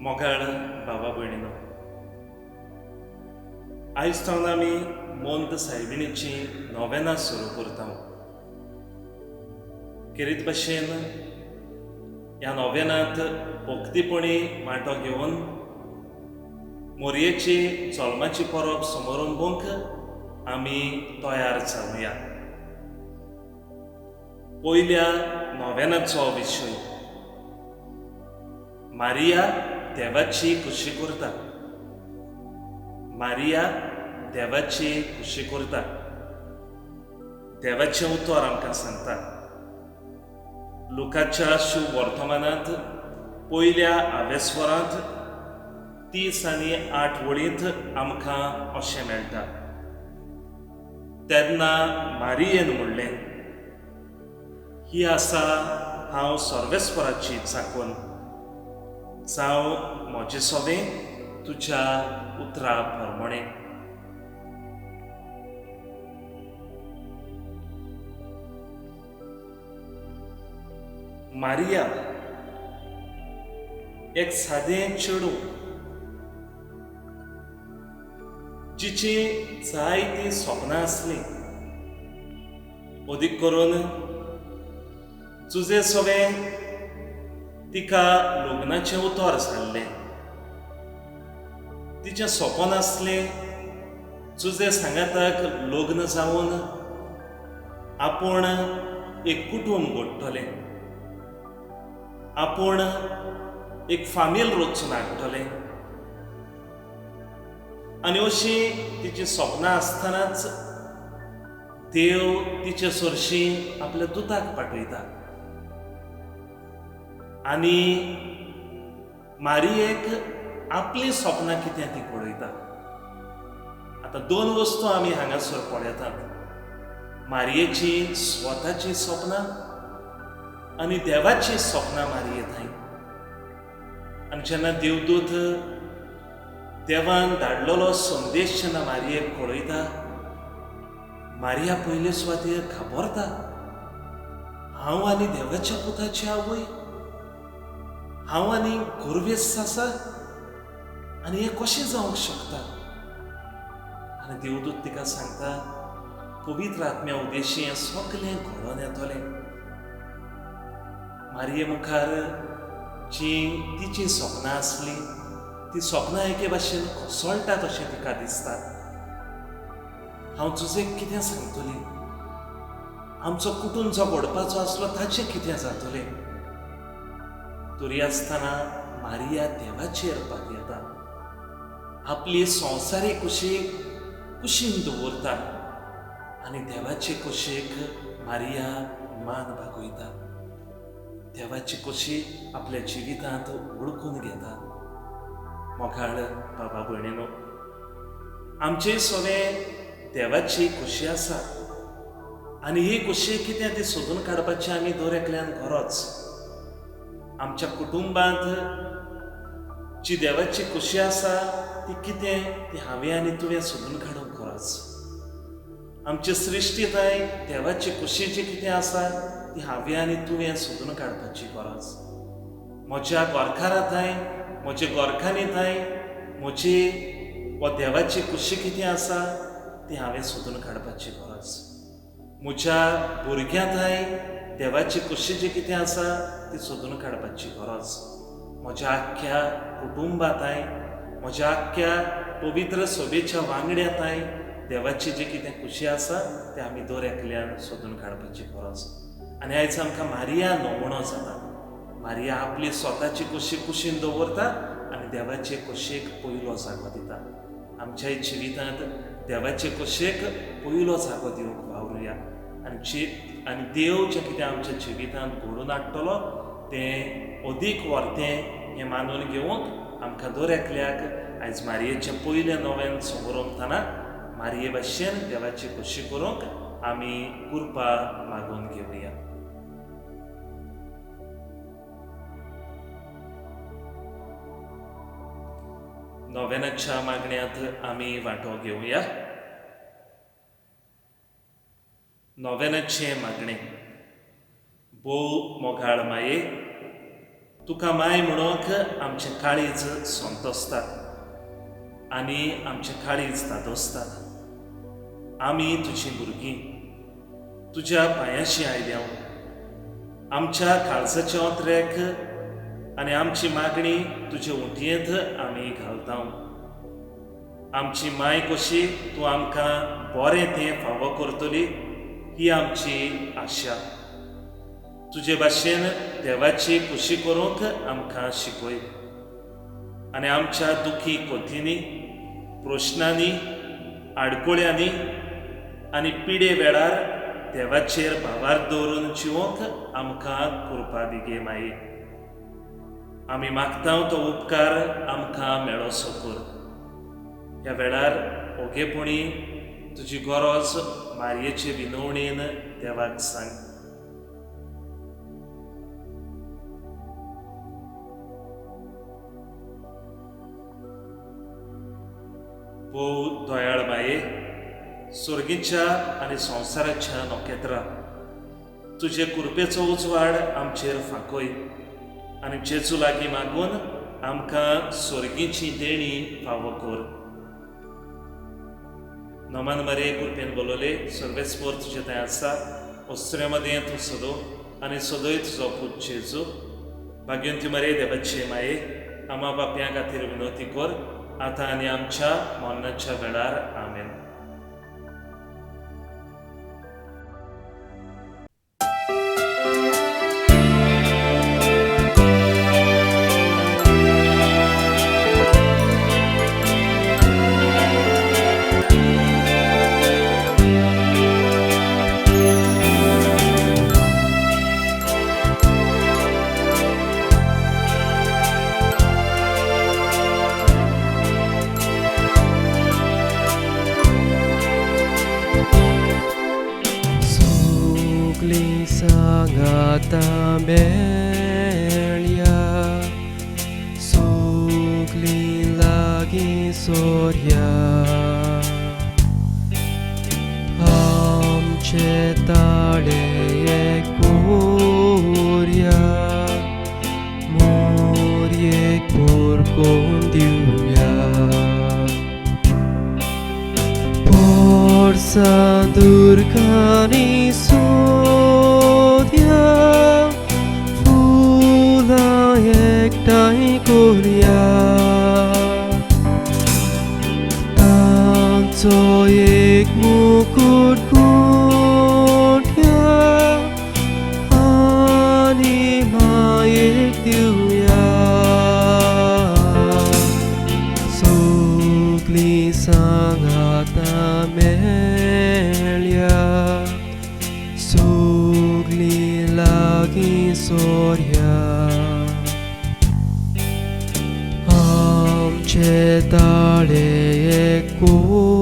मोगाळ भावा भयणीनो, आयज सावन आमी मोंत सायबिणीची नोवेनां सुरू करता. खेरीत भाशेन ह्या नोवेनांत भक्तीपणी वांटो घेवन मोरयेची जल्माची परब समोरंभूंक आमी तयार जावया. पयल्या नोवेनाचो विशय, मारिया देवाची खुशी करता. मारिया देवाची खुशी करता. देवाचें उतर आमकां सांगता, लुकाच्या शिव वर्तमानांत पयल्या आवेस्वरांत 30 आनी 8 वळींत आमकां अशें मेळटा, तेन्ना मारियेन म्हणलें, ही आसा हांव सर्वेस्वराची चाकून, जावं म्हजें सोवें तुज्या उतरा प्रमाणें. मारिया एक सादें चेडूं, जिची जायतीं सपनां आसलीं. अदीक करून तुजे सवें तिका लग्नाचें उतर जाल्लें. तिचें सपन आसलें, तुजे सांगाताक लग्न जावन आपूण एक कुटूंब घडटलें, आपूण एक फामील रचून हाडटलें. आनी अशीं तिचीं सपनां आसतनाच देव तिचे सरशीं आपल्या दुताक पाठयता आनी मारियेक आपलीं सपनां कितें ती पळयता. आतां दोन वस्तू आमी हांगासर पळयतात, मारियेची स्वताची सपनां आनी देवाची सपनां मारिये थंय. आनी जेन्ना देवदूत देवान धाडलेलो संदेश जेन्ना मारियेक कळयता, मारिया पयले सुवातेर घाबरता. हांव आनी देवाच्या पुताची आवय, हांव आनी गोरवेस्त आसा आनी हें कशें जावंक शकता? आनी देवदूत तिका सांगता, पवित्र आत्म्या उदेशी हें सगलें घडोवन येतलें. मारिये मुखार जीं तिचीं सपनां आसलीं, तीं सपनां एके भाशेन कोसळटात अशें तिका दिसता. हांव तुजें कितें सांगतली? आमचो कुटूंब जो घडपाचो आसलो ताचें कितें जातलें? तरी आसतना मारिया देवाचेर पातयेता, आपली संवसारी कुशी कुशीन दवरता आनी देवाचे कुशीक मारिया मान बागयता. देवाची कुशी आपल्या जिवितांत वळखून घेता. मोगाळ बाबा भयणीनो, आमचे सगळे देवाची खुशी आसा आनी ही खुशी कितें ती सोदून काडपाची आमी दर एकल्यान गरज. आमच्या कुटुंबांत जी देवाची खुशी आसा ती कितें ती हांवें आनी तुवें सोदून काडूंक गरज. आमचे सृश्टी थंय देवाची खुशी जी कितें आसा ती हांवें आनी तुवें सोदून काडपाची गरज. म्हज्या गोरकारा थंय, म्हजे गोरखांनी थंय म्हजी वा देवाची खुशी कितें आसा ती हांवें सोदून काडपाची गरज. म्हज्या भुरग्यां थंय देवाची खुशी जी कितें आसा ती सोदून काडपाची गरज. म्हज्या आख्ख्या कुटुंबा थंय, म्हज्या आख्ख्या पवित्र सभेच्या वांगड्या थंय देवाची जी कितें खुशी आसा ती आमी दर एकल्यान सोदून काडपाची गरज. आनी आयज आमकां मारिया नमुनो जाता. मारिया आपली स्वताची कुशी कुशीन दवरता आनी देवाचे कुशेक पयलो जागो दिता. आमच्याय जिवितांत देवाचे कुशेक पयलो जागो दिवंक वावरुया आनी देव जें कितें आमच्या जिवितांत घडोवन हाडटलो तें अदीक व्हरतें हें मानून घेवंक आमकां दर एकल्याक आयज मारयेचें पयलें नवेन समोरमतना मारये भाशेन देवाची खुशी करूंक आमी कृपा मागून घेवया. नोवेनाच्या मागण्यांत आमी वांटो घेवया. नोवेनाचें मागणें. भोव मोगाळ माये. तुका माय म्हणूंक आमचें काळीज संतोसता आनी आमचें काळीज धादोसता. आमी तुजीं भुरगीं तुज्या पांयाशी आयल्या. आमच्या काळजाचे ओत्रेक आनी आमची मागणी तुजे उंटयेंत आमी घालता. आमची माय कशी तूं आमकां बरें तें फावो करतली ही आमची आशा. तुजे भाशेन देवाची खुशी करूंक आमकां शिकय आनी आमच्या दुखी कोथींनी, प्रश्नांनी, आडकुळ्यांनी आनी पिडे वेळार देवाचेर भावार दवरून जिवोंक आमकां कृपा दिगे माये. आमी मागता तो उपकार आमकां मेळोसो कर. ह्या वेळार ओगेपणी तुजी गरज मारयेचे विनवणेन देवाक सांग. भोव दयाळ माये, सर्गीच्या आनी संवसाराच्या नखेत्रां तुजे कृपेचो उजवाड आमचेर फांकय आनी जेजू लागीं मागून आमकां सर्गीची देणी फावो कर. नमन मरे, कृपेन बोलवले, सर्वेस्पर तुजे थंय आसा. वस्त्र्या मदें तूं सदो आनी सदय तुजो पूत जेजू. भाग्यवंती मरे देवाचे माये, आमा बाप्यां खातीर विनवती कर आतां आनी आमच्या मरणाच्या वेळार. आमेन. सांगाता मेळया, सगलीं लागीं सोरया, आमचे ताळे कोरया, मोरयेक पोरकोवन दिवया. पोरसां दुर्गांनी सोदया, फुलां एकठांय करुया, तांचो एक मुकूट गुंठया आनी मायेक दिवया. सगलीं सांगाता मेळया, सगलीं लागीं सोरया, आमचे ताळे कोरया,